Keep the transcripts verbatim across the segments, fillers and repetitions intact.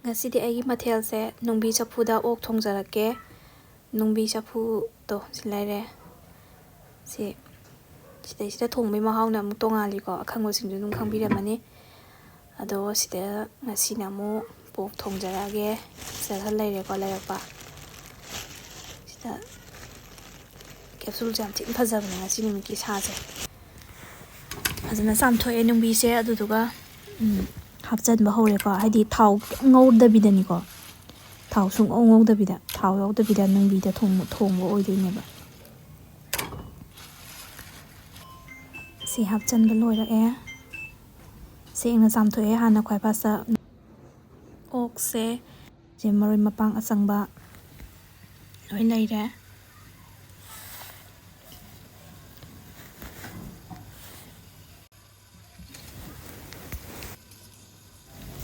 ꯉꯁꯤꯗꯤ ꯑꯩꯒꯤ ꯃꯊꯦꯜꯁꯦ ꯅꯨꯡꯕꯤ ꯆꯐꯨꯗ ꯑꯣꯛ ꯊꯣꯡꯖꯔꯛꯀꯦ꯫ ꯅꯨꯡꯕꯤ ꯆꯐꯨꯗꯣ ꯁꯤ ꯂꯩꯔꯦ꯫ ꯁꯤ, ꯁꯤꯗꯩꯁꯤꯗ ꯊꯣꯡꯕꯒꯤ ꯃꯍꯥꯎꯅ ꯑꯃꯨꯛ ꯇꯣꯡꯉꯥꯜꯂꯤꯀꯣ, ꯑꯈꯪꯕꯁꯤꯡꯁꯨ ꯑꯗꯨꯝ ꯈꯪꯕꯤꯔꯝꯃꯅꯤ꯫ ꯑꯗꯣ ꯁꯤꯗ ꯉꯁꯤꯅ ꯑꯃꯨꯛ ꯄꯣꯛ ꯊꯣꯡꯖꯔꯛꯑꯒꯦ꯫ ꯁꯤꯗ ꯈꯔ ꯂꯩꯔꯦꯀꯣ, ꯂꯩꯔꯛꯄ꯫ ꯁꯤꯗ ꯀꯦꯞꯁꯨꯜꯁꯦ ꯌꯥꯝ ꯊꯤꯅ ꯐꯖꯕꯅꯦ ꯉꯁꯤ ꯅꯨꯃꯤꯠꯀꯤ ꯁꯥꯁꯦ꯫ ꯐꯖꯅ ꯆꯥꯝꯊꯣꯛꯑꯦ ꯅꯨꯡꯕꯤꯁꯦ, ꯑꯗꯨꯗꯨꯒ, ꯎꯝ, ꯍꯥꯞꯆꯤꯟꯕ ꯍꯧꯔꯦꯀꯣ꯫ ꯍꯥꯏꯗꯤ ꯊꯥꯎ ꯀꯩꯝ ꯉꯧꯗꯕꯤꯗꯅꯤꯀꯣ, ꯊꯥꯎ ꯁꯨꯡꯉꯧ ꯉꯧꯗꯕꯤꯗ, ꯊꯥꯎ ꯌꯥꯎꯗꯕꯤꯗ ꯅꯨꯡꯕꯤꯗ ꯊꯣꯡꯕ, ꯊꯣꯡꯕ ꯑꯣꯏꯗꯣꯏꯅꯦꯕ꯫ ꯁꯤ ꯍꯥꯞꯆꯤꯟꯕ ꯂꯣꯏꯔꯛꯑꯦ꯫ ꯁꯦꯡꯅ ꯆꯥꯝꯊꯣꯛꯑꯦ ꯍꯥꯟꯅ ꯈ꯭ꯋꯥꯏ ꯐꯥꯔꯁꯇ꯫ ꯑꯣꯛꯁꯦ, ꯁꯦ ꯃꯔꯣꯏ ꯃꯄꯥꯡ ꯑꯆꯪꯕ ꯂꯣꯏ ꯂꯩꯔꯦ꯫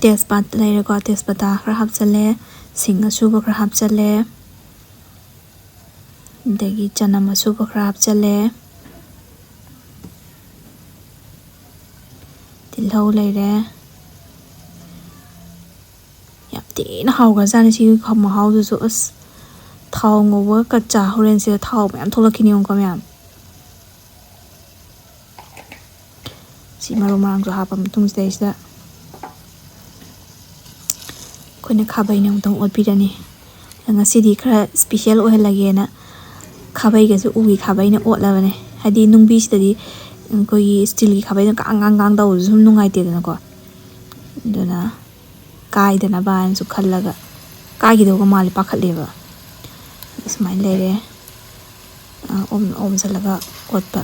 ꯇꯦꯖꯄꯥꯠ ꯂꯩꯔꯦꯀꯣ, ꯇꯦꯖꯄꯇꯥ ꯈꯔ ꯍꯥꯞꯆꯜꯂꯦ, ꯁꯤꯡ ꯑꯁꯨꯕ ꯈꯔ ꯍꯥꯞꯆꯜꯂꯦ, ꯑꯗꯒꯤ ꯆꯅꯝ ꯑꯁꯨꯕ ꯈꯔ ꯍꯥꯞꯆꯜꯂꯦ, ꯇꯤꯜꯍꯧ ꯂꯩꯔꯦ꯫ ꯌꯥꯝ ꯊꯤꯅ ꯍꯥꯎꯈ꯭ꯔꯖꯥꯠꯅꯤ ꯁꯤꯒꯤ ꯈ-, ꯃꯍꯥꯎꯗꯨꯁꯨ꯫ ꯑꯁ, ꯊꯥꯎ ꯉꯧꯕꯒ ꯀꯠꯆꯥ ꯍꯣꯔꯦꯟꯁꯤꯗ ꯊꯥꯎ ꯃꯌꯥꯝ ꯊꯣꯛꯂꯛꯈꯤꯅꯤ, ꯌꯦꯡꯉꯨꯀꯣ ꯃꯌꯥꯝ꯫ ꯁꯤ ꯃꯔꯨ ꯃꯔꯥꯡꯁꯨ ꯍꯥꯞꯄ ꯃꯇꯨꯡꯁꯤꯗꯩꯁꯤꯗ ꯑꯩꯈꯣꯏꯅ ꯈꯥꯕꯩꯅ ꯑꯃꯨꯛꯇꯪ ꯑꯣꯠꯄꯤꯔꯅꯤ꯫ ꯉꯁꯤꯗꯤ ꯈꯔ ꯏꯁꯄꯤꯁꯦꯜ ꯑꯣꯏꯍꯜꯂꯒꯦꯅ ꯈꯥꯕꯩꯒꯁꯨ ꯎꯒꯤ ꯈꯥꯕꯩꯅ ꯑꯣꯠꯂꯕꯅꯦ꯫ ꯍꯥꯏꯗꯤ ꯅꯨꯡꯕꯤꯁꯤꯗꯗꯤ ꯑꯩꯈꯣꯏꯒꯤ ꯏꯁꯇꯤꯜꯒꯤ ꯈꯥꯕꯩꯅ ꯀꯥꯡ ꯀꯥꯡ ꯀꯥꯡ ꯇꯧꯕꯁꯨ ꯁꯨꯝ ꯅꯨꯡꯉꯥꯏꯇꯦꯗꯅꯀꯣ꯫ ꯑꯗꯨꯅ ꯀꯥꯏꯗꯅꯕ ꯍꯥꯏꯅꯁꯨ ꯈꯜꯂꯒ, ꯀꯥꯏꯒꯤꯗꯧꯕ ꯃꯥꯜꯂꯦ ꯄꯥꯈꯠꯂꯦꯕ꯫ ꯁꯨꯃꯥꯏꯅ ꯂꯩꯔꯦ꯫ ꯑ, ꯑꯣꯝ-, ꯑꯣꯝꯁꯤꯜꯂꯒ ꯑꯣꯠꯄ,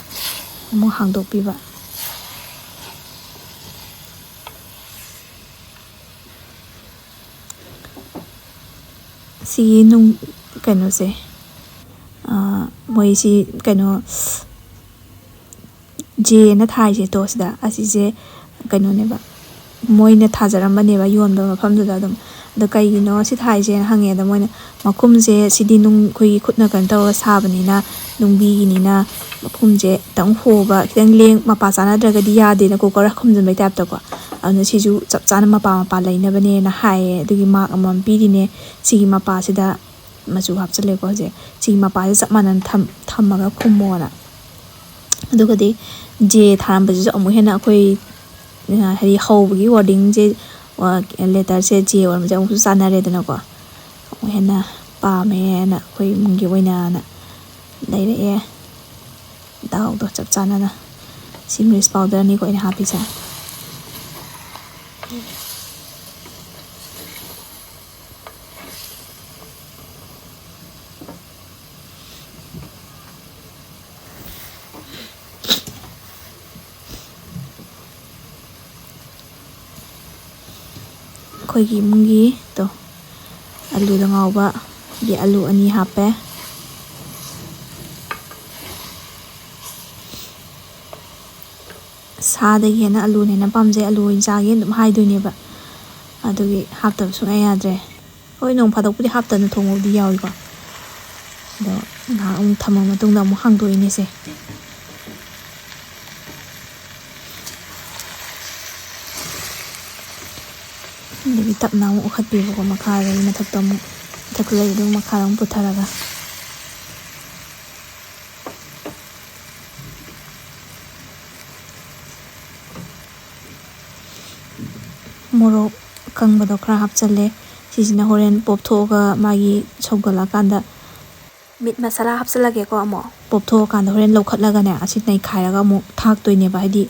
ꯑꯃꯨꯛ ꯍꯥꯡꯗꯣꯛꯄꯤꯕ꯫ ꯁꯤꯒꯤ ꯅꯨꯡ-, ꯀꯩꯅꯣꯁꯦ, ꯑ, ꯃꯣꯏꯁꯤ ꯀꯩꯅꯣ, ꯖꯦꯅ ꯊꯥꯏꯁꯦ ꯇꯣ ꯁꯤꯗ, ꯑꯁꯤꯁꯦ ꯀꯩꯅꯣꯅꯦꯕ, ꯃꯣꯏꯅ ꯊꯥꯖꯔꯝꯕꯅꯦꯕ ꯌꯣꯟꯕ ꯃꯐꯝꯗꯨꯗ ꯑꯗꯨꯝ꯫ ꯑꯗꯣ ꯀꯩꯒꯤꯅꯣ ꯁꯤ ꯊꯥꯏꯁꯦꯅ ꯍꯪꯉꯦ꯫ ꯑꯗ ꯃꯣꯏꯅ ꯃꯈꯨꯝꯁꯦ ꯁꯤꯗꯤ ꯅꯨꯡ, ꯑꯩꯈꯣꯏꯒꯤ ꯈꯨꯠꯅ ꯀꯩꯅꯣ ꯇꯧꯔꯒ ꯁꯥꯕꯅꯤꯅ, ꯅꯨꯡꯕꯤꯒꯤꯅꯤꯅ ꯃꯈꯨꯝꯁꯦ ꯈꯤꯇꯪ ꯍꯣꯕ, ꯈꯤꯇꯪ ꯂꯦꯡ ꯃꯄꯥ ꯆꯥꯅꯗ꯭ꯔꯒꯗꯤ ꯌꯥꯗꯦꯅ, ꯀꯨꯀꯔ ꯈꯨꯝꯖꯤꯟꯕꯩ ꯇꯥꯏꯞꯇꯀꯣ꯫ ꯑꯗꯨꯅ ꯁꯤꯁꯨ ꯆꯞ ꯆꯥꯅ ꯃꯄꯥ ꯃꯄꯥ ꯂꯩꯅꯕꯅꯦꯅ ꯍꯥꯏꯌꯦ꯫ ꯑꯗꯨꯒꯤ ꯃꯥꯔꯛ ꯑꯃꯃꯝ ꯄꯤꯔꯤꯅꯦ꯫ ꯁꯤꯒꯤ ꯃꯄꯥꯁꯤꯗ ꯃꯆꯨ ꯍꯥꯞꯆꯤꯜꯂꯦꯀꯣ ꯍꯧꯖꯤꯛ꯫ ꯁꯤꯒꯤ ꯃꯄꯥꯁꯦ ꯆꯞ ꯃꯥꯟꯅꯅ ꯊꯝ-, ꯊꯝꯃꯒ ꯈꯨꯝꯃꯣꯅ꯫ ꯑꯗꯨꯒꯗꯤ ꯖꯦ ꯊꯥꯔꯝꯕꯁꯤꯁꯨ ꯑꯃꯨꯛ ꯍꯦꯟꯅ ꯑꯩꯈꯣꯏ, ꯑ, ꯍꯥꯏꯗꯤ ꯍꯧꯕꯒꯤ ꯋꯥꯔꯗꯤꯡꯁꯦ, ꯑ, ꯂꯦꯇꯔꯁꯦ ꯖꯦ ꯑꯣꯏꯔꯝꯕꯁꯦ ꯑꯃꯨꯛꯁꯨ ꯆꯥꯟꯅꯔꯦꯗꯅꯀꯣ꯫ ꯑꯃꯨꯛ ꯍꯦꯟꯅ ꯄꯥꯝꯃꯦꯅ ꯑꯩꯈꯣꯏ ꯏꯃꯨꯡꯒꯤ ꯑꯣꯏꯅꯅ ꯂꯩꯔꯛꯑꯦ꯫ ꯗꯥꯎꯗꯣ ꯆꯞ ꯆꯥꯟꯅꯅ꯫ ꯁꯤ ꯃꯤꯔꯆ ꯄꯥꯎꯗꯔꯅꯤꯀꯣ ꯑꯩꯅ ꯍꯥꯞꯄꯤꯁꯦ꯫ ꯑꯩꯈꯣꯏꯒꯤ ꯏꯃꯨꯡꯒꯤ ꯇꯣ, ꯑꯂꯨꯗ ꯉꯥꯎꯕꯒꯤ ꯑꯂꯨ ꯑꯅꯤ ꯍꯥꯞꯄꯦ꯫ ꯁꯥꯗꯒꯤ ꯍꯦꯟꯅ ꯑꯂꯨꯅ ꯍꯦꯟꯅ ꯄꯥꯝꯖꯩ, ꯑꯂꯨ ꯑꯣꯏꯅ ꯆꯥꯒꯦꯅ ꯑꯗꯨꯝ ꯍꯥꯏꯗꯣꯏꯅꯦꯕ꯫ ꯑꯗꯨꯒꯤ ꯍꯥꯞꯇꯕ ꯁꯨꯡꯌꯥ ꯌꯥꯗ꯭ꯔꯦ꯫ ꯍꯣꯏ, ꯅꯣꯡ ꯐꯥꯗꯣꯛꯄꯨꯗꯤ ꯍꯥꯞꯇꯅ ꯊꯣꯡꯕꯕꯨꯗꯤ ꯌꯥꯎꯏꯀꯣ꯫ ꯑꯗꯣ ꯉꯥꯏꯍꯥꯛ ꯑꯃꯨꯛ ꯊꯝꯃ ꯃꯇꯨꯡꯗ ꯑꯃꯨꯛ ꯍꯥꯡꯗꯣꯛꯏꯅꯦꯁꯦ꯫ ꯑꯗꯒꯤ ꯇꯞꯅ ꯑꯃꯨꯛ ꯎꯈꯠꯄꯤꯕꯀꯣ, ꯃꯈꯥꯗꯒꯤ ꯃꯊꯛꯇ ꯑꯃꯨꯛ, ꯃꯊꯛꯇ ꯂꯩꯕꯗꯣ ꯑꯃꯨꯛ ꯃꯈꯥꯗ ꯑꯃꯨꯛ ꯄꯨꯊꯔꯒ꯫ ꯃꯣꯔꯣꯛ ꯑꯀꯪꯕꯗꯣ ꯈꯔ ꯍꯥꯞꯆꯜꯂꯦ꯫ ꯁꯤꯁꯤꯅ ꯍꯣꯔꯦꯟ ꯄꯣꯞꯊꯣꯛꯑꯒ ꯃꯥꯒꯤ ꯁꯧꯒꯠꯂꯛꯑꯀꯥꯟꯗ ꯃꯤꯠ ꯃꯁꯥꯂꯥ ꯍꯥꯞꯆꯜꯂꯒꯦꯀꯣ꯫ ꯑꯃꯨꯛ ꯄꯣꯞꯊꯣꯛꯑꯀꯥꯟꯗ ꯍꯣꯔꯦꯟ ꯂꯧꯈꯠꯂꯒꯅꯦ, ꯑꯁꯤ ꯅꯩꯈꯥꯏꯔꯒ ꯑꯃꯨꯛ ꯊꯥꯛꯇꯣꯏꯅꯦꯕ꯫ ꯍꯥꯏꯗꯤ,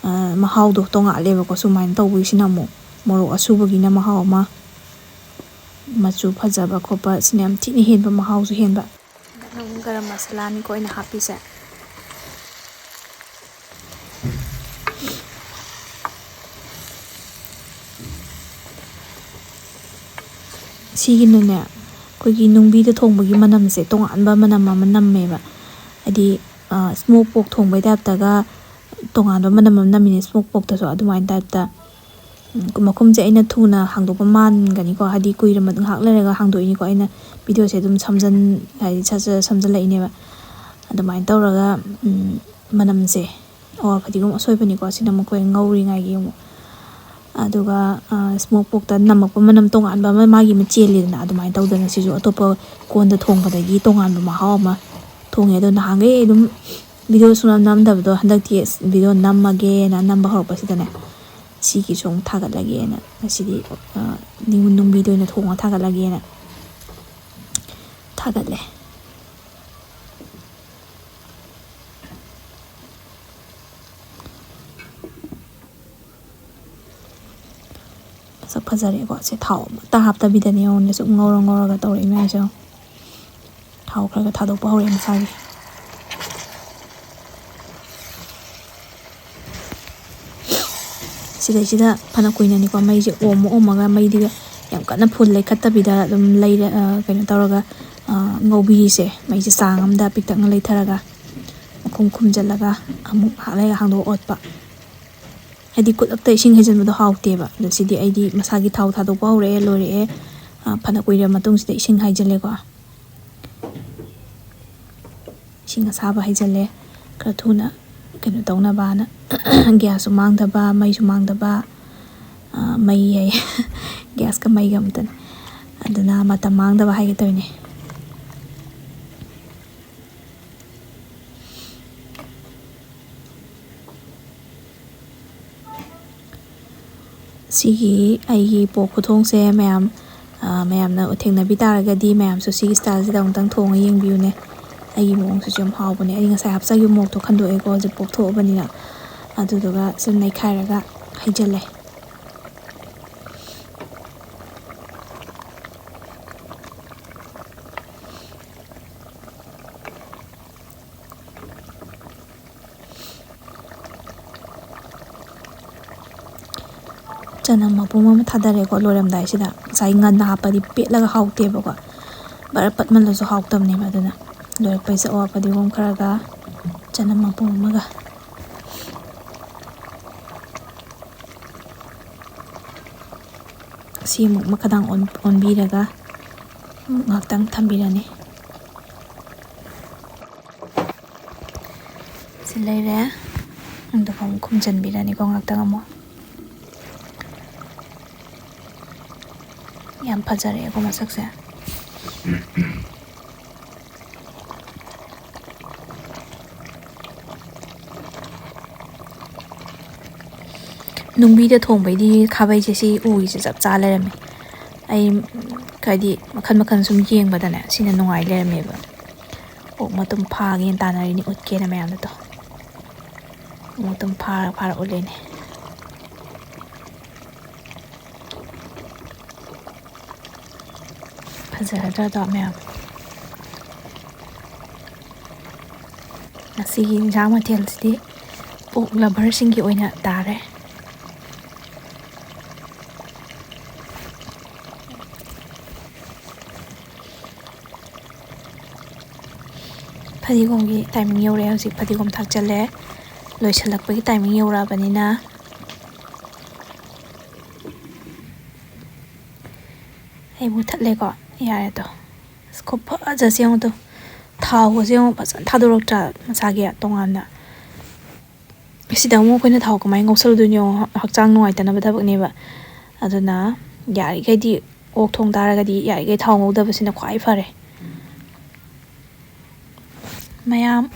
ꯑ, ꯃꯍꯥꯎꯗꯣ ꯇꯣꯡꯉꯥꯜꯂꯦꯕꯀꯣ ꯁꯨꯃꯥꯏꯅ ꯇꯧꯕꯒꯤꯁꯤꯅ꯫ ꯑꯃꯨꯛ ꯃꯣꯔꯣꯛ ꯑꯁꯨꯕꯒꯤꯅ ꯃꯍꯥꯎ ꯑꯃ, ꯃꯆꯨ ꯐꯖꯕ ꯈꯣꯠꯄ ꯁꯤꯅ ꯌꯥꯝ ꯊꯤꯅ ꯍꯦꯟꯕ, ꯃꯍꯥꯎꯁꯨ ꯍꯦꯟꯕ꯫ ꯍꯟꯗꯛꯅ ꯑꯃꯨꯛ ꯒꯔꯝ ꯃꯁꯥꯂꯥꯅꯤꯀꯣ ꯑꯩꯅ ꯍꯥꯞꯄꯤꯁꯦ꯫ ꯁꯤꯒꯤꯅꯅꯦ, ꯑꯩꯈꯣꯏꯒꯤ ꯅꯨꯡꯕꯤꯗ ꯊꯣꯡꯕꯒꯤ ꯃꯅꯝꯁꯦ ꯇꯣꯉꯥꯟꯕ ꯃꯅꯝ ꯑꯃ ꯅꯝꯃꯦꯕ꯫ ꯍꯥꯏꯗꯤ, ꯑ, ꯁ꯭ꯃꯣꯛ ꯄꯣꯛ ꯊꯣꯡꯕꯩ ꯇꯥꯏꯞꯇꯒ ꯇꯣꯉꯥꯟꯕ ꯃꯅꯝ ꯑꯃ ꯅꯝꯃꯤꯅꯦ, ꯁ꯭ꯃꯣꯛ ꯄꯣꯛꯇꯁꯨ ꯑꯗꯨꯃꯥꯏꯅ ꯇꯥꯏꯞꯇ꯫ ꯎꯝ, ꯃꯈꯨꯝꯁꯦ ꯑꯩꯅ ꯊꯨꯅ ꯍꯥꯡꯗꯣꯛꯄ ꯃꯥꯟꯒꯅꯤꯀꯣ, ꯍꯥꯏꯗꯤ ꯀꯨꯏꯔ ꯉꯥꯏꯍꯥꯛ ꯂꯩꯔꯒ ꯍꯥꯡꯗꯣꯛꯏꯅꯤꯀꯣ꯫ ꯑꯩꯅ ꯚꯤꯗꯤꯑꯣꯁꯦ ꯑꯗꯨꯝ ꯁꯝꯖꯟ-, ꯍꯥꯏꯗꯤ ꯁꯠ ꯁꯠ ꯁꯝꯖꯜꯂꯛꯏꯅꯦꯕ꯫ ꯑꯗꯨꯃꯥꯏꯅ ꯇꯧꯔꯒ, ꯎꯝ, ꯃꯅꯝꯁꯦ, ꯑꯣ, ꯐꯗꯤꯒꯣꯝ ꯑꯁꯣꯏꯕꯅꯤꯀꯣ, ꯁꯤꯅ ꯑꯃꯨꯛ ꯑꯩꯈꯣꯏ ꯉꯧꯔꯤꯉꯩꯒꯤ ꯑꯃꯨꯛ꯫ ꯑꯗꯨꯒ, ꯑ, ꯁ꯭ꯃꯣꯛ ꯄꯣꯛꯇ ꯅꯝꯃꯛꯄ ꯃꯅꯝ ꯇꯣꯉꯥꯟꯕ ꯑꯃ ꯃꯥꯒꯤ ꯑꯃ ꯆꯦꯜꯂꯤꯗꯅ, ꯑꯗꯨꯃꯥꯏꯅ ꯇꯧꯗꯅ ꯁꯤꯁꯨ ꯑꯇꯣꯞꯄ ꯀꯣꯟꯗ ꯊꯣꯡꯕꯗꯒꯤ ꯇꯣꯉꯥꯟꯕ ꯃꯍꯥꯎ ꯑꯃ ꯊꯣꯡꯉꯦ꯫ ꯑꯗꯣ ꯅꯍꯥꯟꯈꯩ ꯑꯗꯨꯝ ꯚꯤꯗꯤꯑꯣ ꯁꯨꯡꯅꯝ ꯅꯝꯗꯕꯗꯣ, ꯍꯟꯗꯛꯇꯤ ꯑꯁ ꯚꯤꯗꯤꯑꯣ ꯅꯝꯃꯒꯦꯅ ꯅꯝꯕ ꯍꯧꯔꯛꯄꯁꯤꯗꯅꯦ, ꯁꯤꯒꯤꯁꯨ ꯑꯃꯨꯛ ꯊꯥꯒꯠꯂꯒꯦꯅ ꯉꯁꯤꯗꯤ, ꯑ, ꯅꯤꯉꯨ-, ꯅꯨꯡꯕꯤꯗ ꯑꯣꯏꯅ ꯊꯣꯡꯉ ꯊꯥꯒꯠꯂꯒꯦꯅ ꯊꯥꯒꯠꯂꯦ꯫ ꯃꯁꯛ ꯐꯖꯔꯦꯀꯣ꯫ ꯁꯦ ꯊꯥꯎ ꯑꯃꯠꯇ ꯍꯥꯞꯇꯕꯤꯗꯅꯦ, ꯌꯦꯡꯉꯨꯅꯦ, ꯁꯨꯝ ꯉꯧꯔ ꯉꯧꯔꯒ ꯇꯧꯔꯛꯏ ꯃꯌꯥꯝꯁꯦ ꯌꯦꯡꯉꯣ꯫ ꯊꯥꯎ ꯈꯔ ꯈꯔ ꯊꯥꯗꯣꯛꯄ ꯍꯧꯔꯛꯑꯦ ꯃꯁꯥꯒꯤ꯫ ꯁꯤꯗꯩꯁꯤꯗ ꯐꯅ ꯀꯨꯏꯅꯅꯤꯀꯣ ꯃꯩꯁꯦ ꯑꯣꯝꯃ ꯑꯣꯝꯃꯒ, ꯃꯩꯗꯤꯒ ꯌꯥꯝ ꯀꯟꯅ ꯐꯨꯜ ꯂꯩꯈꯠꯇꯕꯤꯗ ꯑꯗꯨꯝ ꯂꯩꯔ-, ꯑ, ꯀꯩꯅꯣ ꯇꯧꯔꯒ, ꯑ, ꯉꯧꯕꯤꯔꯤꯁꯦ꯫ ꯃꯩꯁꯦ ꯆꯥꯡ ꯑꯃꯗ ꯄꯤꯛꯇꯛꯅ ꯂꯩꯊꯔꯒ, ꯃꯈꯨꯝ ꯈꯨꯝꯖꯤꯜꯂꯒ, ꯑꯃꯨꯛ ꯉꯥꯏꯍꯥꯛ ꯂꯩꯔꯒ ꯍꯥꯡꯗꯣꯛꯑ ꯑꯣꯠꯄ꯫ ꯍꯥꯏꯗꯤ ꯈꯨꯗꯛꯇ ꯏꯁꯤꯡ ꯍꯩꯖꯤꯟꯕꯗꯣ ꯍꯥꯎꯇꯦꯕ꯫ ꯑꯗꯣ ꯁꯤꯗꯤ ꯑꯩꯗꯤ ꯃꯁꯥꯒꯤ ꯊꯥꯎ ꯊꯥꯗꯣꯛꯄ ꯍꯧꯔꯛꯑꯦ, ꯂꯣꯏꯔꯛꯑꯦ꯫ ꯑ, ꯐꯅ ꯀꯨꯏꯔ ꯃꯇꯨꯡꯁꯤꯗ ꯏꯁꯤꯡ ꯍꯩꯖꯤꯜꯂꯦꯀꯣ꯫ ꯏꯁꯤꯡ ꯑꯁꯥꯕ ꯍꯩꯖꯤꯜꯂꯦ, ꯈꯔ ꯊꯨꯅ ꯀꯩꯅꯣ ꯇꯧꯅꯕꯅ꯫ ꯒ꯭ꯌꯥꯁꯁꯨ ꯃꯥꯡꯗꯕ, ꯃꯩꯁꯨ ꯃꯥꯡꯗꯕ, ꯑ, ꯃꯩ ꯍꯥꯏ, ꯒ꯭ꯌꯥꯁꯀ ꯃꯩꯒ ꯑꯃꯇꯅꯦ꯫ ꯑꯗꯨꯅ ꯃꯇꯝ ꯃꯥꯡꯗꯕ ꯍꯥꯏꯒꯦ ꯇꯧꯔꯤꯅꯦ꯫ ꯁꯤꯒꯤ ꯑꯩꯒꯤ ꯄꯣꯛ ꯈꯨꯊꯣꯡꯁꯦ ꯃꯌꯥꯝ, ꯑ, ꯃꯌꯥꯝꯅ ꯊꯦꯡꯅꯕꯤ ꯇꯥꯔꯒꯗꯤ, ꯃꯌꯥꯝꯁꯨ ꯁꯤꯒꯤ ꯁ꯭ꯇꯥꯏꯜꯁꯤꯗ ꯑꯃꯨꯛꯇꯪ ꯊꯣꯡꯉ ꯌꯦꯡꯕꯤꯌꯨꯅꯦ꯫ ꯑꯩꯒꯤ ꯃꯑꯣꯡꯁꯤꯁꯨ ꯌꯥꯝ ꯍꯥꯎꯕꯅꯦ꯫ ꯑꯩ ꯉꯁꯥꯏ ꯍꯥꯞꯆꯈꯤꯕ ꯃꯣꯔꯣꯛꯇꯣ ꯈꯟꯗꯣꯛꯑꯦꯀꯣ, ꯍꯧꯖꯤꯛ ꯄꯣꯛꯊꯣꯛꯑꯕꯅꯤꯅ꯫ ꯑꯗꯨꯗꯨꯒ ꯁꯨꯝ ꯅꯩꯈꯥꯏꯔꯒ ꯍꯩꯖꯤꯜꯂꯦ꯫ ꯆꯅꯝ ꯃꯄꯨꯝ ꯑꯃ ꯊꯥꯗꯔꯦꯀꯣ ꯂꯣꯏꯔꯝꯗꯥꯏꯁꯤꯗ꯫ ꯉꯁꯥꯏ ꯉꯟꯅ ꯍꯥꯞꯄꯗꯤ ꯄꯦꯠꯂꯒ ꯍꯥꯎꯇꯦꯕꯀꯣ, ꯕꯔ ꯄꯠꯃꯜꯂꯁꯨ ꯍꯥꯎꯇꯕꯅꯦꯕ꯫ ꯑꯗꯨꯅ ꯂꯣꯏꯔꯛꯄꯩꯁꯤꯗ ꯑꯋꯥ ꯐꯗꯤꯒꯣꯝ ꯈꯔꯒ ꯆꯅꯝ ꯃꯄꯨꯝ ꯑꯃꯒ ꯁꯤ ꯑꯃꯨꯛ ꯃꯈꯥꯗꯥꯡ ꯑꯣꯟ-, ꯑꯣꯟꯕꯤꯔꯒ ꯑꯃꯨꯛ ꯉꯥꯏꯍꯥꯛꯇꯪ ꯊꯝꯕꯤꯔꯅꯤ꯫ ꯁꯤ ꯂꯩꯔꯦ꯫ ꯑꯗꯨꯒ ꯑꯃꯨꯛ ꯈꯨꯝꯖꯤꯟꯕꯤꯔꯅꯤꯀꯣ ꯉꯥꯛꯇꯪ ꯑꯃꯨꯛ꯫ ꯌꯥꯝ ꯐꯖꯔꯦꯀꯣ ꯃꯁꯛꯁꯦ꯫ ꯅꯨꯡꯕꯤꯗ ꯊꯣꯡꯕꯩꯗꯤ ꯈꯥꯕꯩꯁꯦ ꯁꯤ ꯎꯔꯤꯁꯦ ꯆꯞ ꯆꯥ ꯂꯩꯔꯝꯃꯦ꯫ ꯑꯩ ꯍꯥꯏꯗꯤ ꯃꯈꯜ ꯃꯈꯜ ꯁꯨꯝ ꯌꯦꯡꯕꯗꯅꯦ ꯁꯤꯅ ꯅꯨꯡꯉꯥꯏ ꯂꯩꯔꯝꯃꯦꯕ꯫ ꯑꯣꯛ ꯃꯇꯨꯝ ꯐꯥꯒꯦꯅ ꯇꯥꯟꯅꯔꯤꯅꯤ, ꯎꯠꯀꯦꯅ ꯃꯌꯥꯝꯗꯣ꯫ ꯑꯣꯛ ꯃꯇꯨꯝ ꯐꯥꯔ ꯐꯥꯔ ꯎꯠꯂꯤꯅꯦ꯫ ꯐꯖꯔꯗ꯭ꯔꯥꯗꯣ ꯃꯌꯥꯝ? ꯉꯁꯤꯒꯤ ꯏꯟꯁꯥꯡ ꯃꯊꯦꯜꯁꯤꯗꯤ ꯑꯣꯛ ꯂꯚꯔꯁꯤꯡꯒꯤ ꯑꯣꯏꯅ ꯇꯥꯔꯦ꯫ ꯐꯗꯤꯒꯣꯝꯒꯤ ꯇꯥꯏꯃꯤꯡ ꯌꯧꯔꯛꯑꯦ ꯍꯧꯖꯤꯛ꯫ ꯐꯗꯤꯒꯣꯝ ꯊꯥꯛꯆꯜꯂꯦ꯫ ꯂꯣꯏꯁꯤꯜꯂꯛꯄꯒꯤ ꯇꯥꯏꯃꯤꯡ ꯌꯧꯔꯛꯑꯕꯅꯤꯅ ꯑꯩ ꯃꯨꯊꯠꯂꯦꯀꯣ꯫ ꯌꯥꯔꯦ ꯇꯣ꯫ ꯑꯁ, ꯈꯨꯐꯖꯁꯦ ꯌꯦꯡꯉꯨ ꯇꯣ꯫ ꯊꯥꯎꯒꯁꯦ ꯌꯦꯡꯉꯨ, ꯐꯖꯅ ꯊꯥꯗꯣꯔꯛꯇ꯭ꯔꯥ ꯃꯁꯥꯒꯤ ꯇꯣꯉꯥꯟꯅ꯫ ꯁꯤꯗ ꯑꯃꯨꯛ ꯑꯩꯈꯣꯏꯅ ꯊꯥꯎ ꯀꯃꯥꯏꯅ ꯉꯧꯁꯜꯂꯨꯗꯣꯏꯅꯣ ꯌꯦꯡꯉꯣ, ꯍꯛꯆꯥꯡ ꯅꯨꯡꯉꯥꯏꯇꯅꯕ ꯊꯕꯛꯅꯦꯕ꯫ ꯑꯗꯨꯅ ꯌꯥꯔꯤꯈꯩꯗꯤ ꯑꯣꯛ ꯊꯣꯡ ꯇꯥꯔꯒꯗꯤ ꯌꯥꯔꯤꯈꯩ ꯊꯥꯎ ꯉꯧꯗꯕꯁꯤꯅ ꯈ꯭ꯋꯥꯏ ꯐꯔꯦ꯫ ꯃꯌꯥꯝ꯫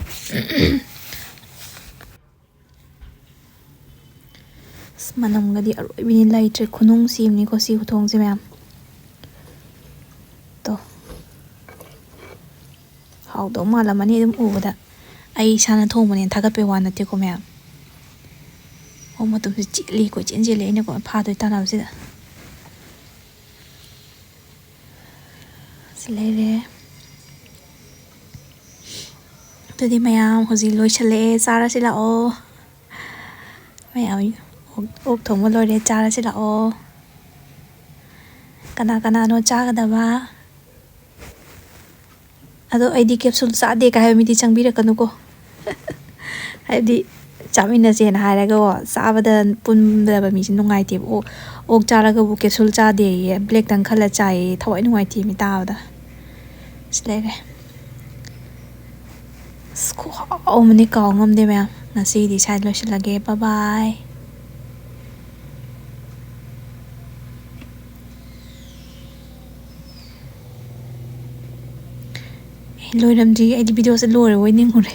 ꯑꯁ, ꯃꯅꯝꯒꯗꯤ ꯑꯔꯣꯏꯕꯤꯅꯤ ꯂꯩꯇ꯭ꯔꯦ꯫ ꯈꯨꯅꯨꯡ ꯁꯤꯝꯅꯤꯀꯣ ꯁꯤ ꯈꯨꯊꯣꯡꯁꯦ ꯃꯌꯥꯝ꯫ ꯇꯣ꯫ ꯍꯥꯎꯗꯧ ꯃꯥꯜꯂꯝꯃꯅꯤ ꯑꯗꯨꯝ ꯎꯕꯗ꯫ ꯑꯩ ꯏꯁꯥꯅ ꯊꯣꯡꯕꯅꯦꯅ ꯊꯥꯒꯠꯄꯩ ꯋꯥ ꯅꯠꯇꯦꯀꯣ ꯃꯌꯥꯝ꯫ ꯑꯣ, ꯃꯇꯨꯝꯁꯦ ꯆꯦꯜꯂꯤ, ꯀꯣꯏꯆꯦꯟ ꯆꯦꯜꯂꯤ ꯑꯩꯅ ꯀꯣ ꯐꯥꯗꯣꯏ ꯇꯥꯟꯅꯕꯁꯤꯗ꯫ ꯁꯤ ꯂꯩꯔꯦ꯫ ꯑꯗꯨꯗꯤ ꯃꯌꯥꯝ ꯍꯧꯖꯤꯛ ꯂꯣꯏꯁꯤꯜꯂꯛꯑꯦ, ꯆꯥꯔꯁꯤ ꯂꯥꯛꯑꯣ꯫ ꯃꯌꯥꯝ ꯑꯣꯛ, ꯑꯣꯛ ꯊꯣꯡꯕ ꯂꯣꯏꯔꯦ, ꯆꯥꯔꯁꯤ ꯂꯥꯛꯑꯣ꯫ ꯀꯅꯥ ꯀꯅꯥꯅꯣ ꯆꯥꯒꯗꯕ? ꯑꯗꯣ ꯑꯩꯗꯤ capsule ꯆꯥꯗꯦ ꯀꯥꯏ ꯍꯥꯏꯕ ꯃꯤꯗꯤ ꯆꯪꯕꯤꯔꯛꯀꯅꯨꯀꯣ꯫ ꯍꯥꯏꯕꯗꯤ ꯆꯥꯃꯤꯟꯅꯁꯦꯅ ꯍꯥꯏꯔꯒꯀꯣ, ꯆꯥꯕꯗ ꯄꯨꯟꯗꯕ ꯃꯤꯁꯦ ꯅꯨꯡꯉꯥꯏꯇꯦꯕ꯫ ꯑꯣ-, ꯑꯣꯛ ꯆꯥꯔꯒꯕꯨ ꯀꯦꯞꯁꯨꯜ ꯆꯥꯗꯦꯌꯦ, ꯕ꯭ꯂꯦꯛꯇꯪ ꯈꯜꯂ ꯆꯥꯏꯌꯦ, ꯊꯋꯥꯏ ꯅꯨꯡꯉꯥꯏꯇꯦ ꯃꯤ ꯇꯥꯕꯗ꯫ ꯁꯤ ꯂꯩꯔꯦ꯫ ꯑꯁ, ꯈꯨꯍꯥꯎ ꯑꯃꯅꯤ, ꯀꯥꯎ ꯉꯝꯗꯦ ꯃꯌꯥꯝ꯫ ꯉꯁꯤꯒꯤꯗꯤ ꯁ꯭ꯋꯥꯏꯗ ꯂꯣꯏꯁꯤꯜꯂꯒꯦ꯫ ꯕꯥꯏ ꯕꯥꯏ꯫ ꯑꯦ, ꯂꯣꯏꯔꯝꯗ꯭ꯔꯤ꯫ ꯑꯩꯗꯤ ꯚꯤꯗꯤꯑꯣꯁꯦ ꯂꯣꯏꯔꯕꯣꯏ ꯅꯤꯡꯉꯨꯔꯦ꯫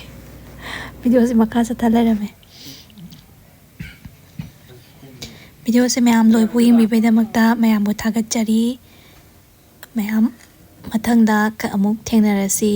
ꯚꯤꯗꯤꯑꯣꯁꯦ ꯃꯈꯥ ꯆꯠꯊ ꯂꯩꯔꯝꯃꯦ꯫ ꯚꯤꯗꯤꯑꯣꯁꯦ ꯃꯌꯥꯝ ꯂꯣꯏꯕꯨ ꯌꯦꯡꯕꯤꯕꯩꯗꯃꯛꯇ ꯃꯌꯥꯝꯕꯨ ꯊꯥꯒꯠꯆꯔꯤ꯫ ꯃꯌꯥꯝ ꯃꯊꯪꯗ ꯀ-, ꯑꯃꯨꯛ ꯊꯦꯡꯅꯔꯁꯤ꯫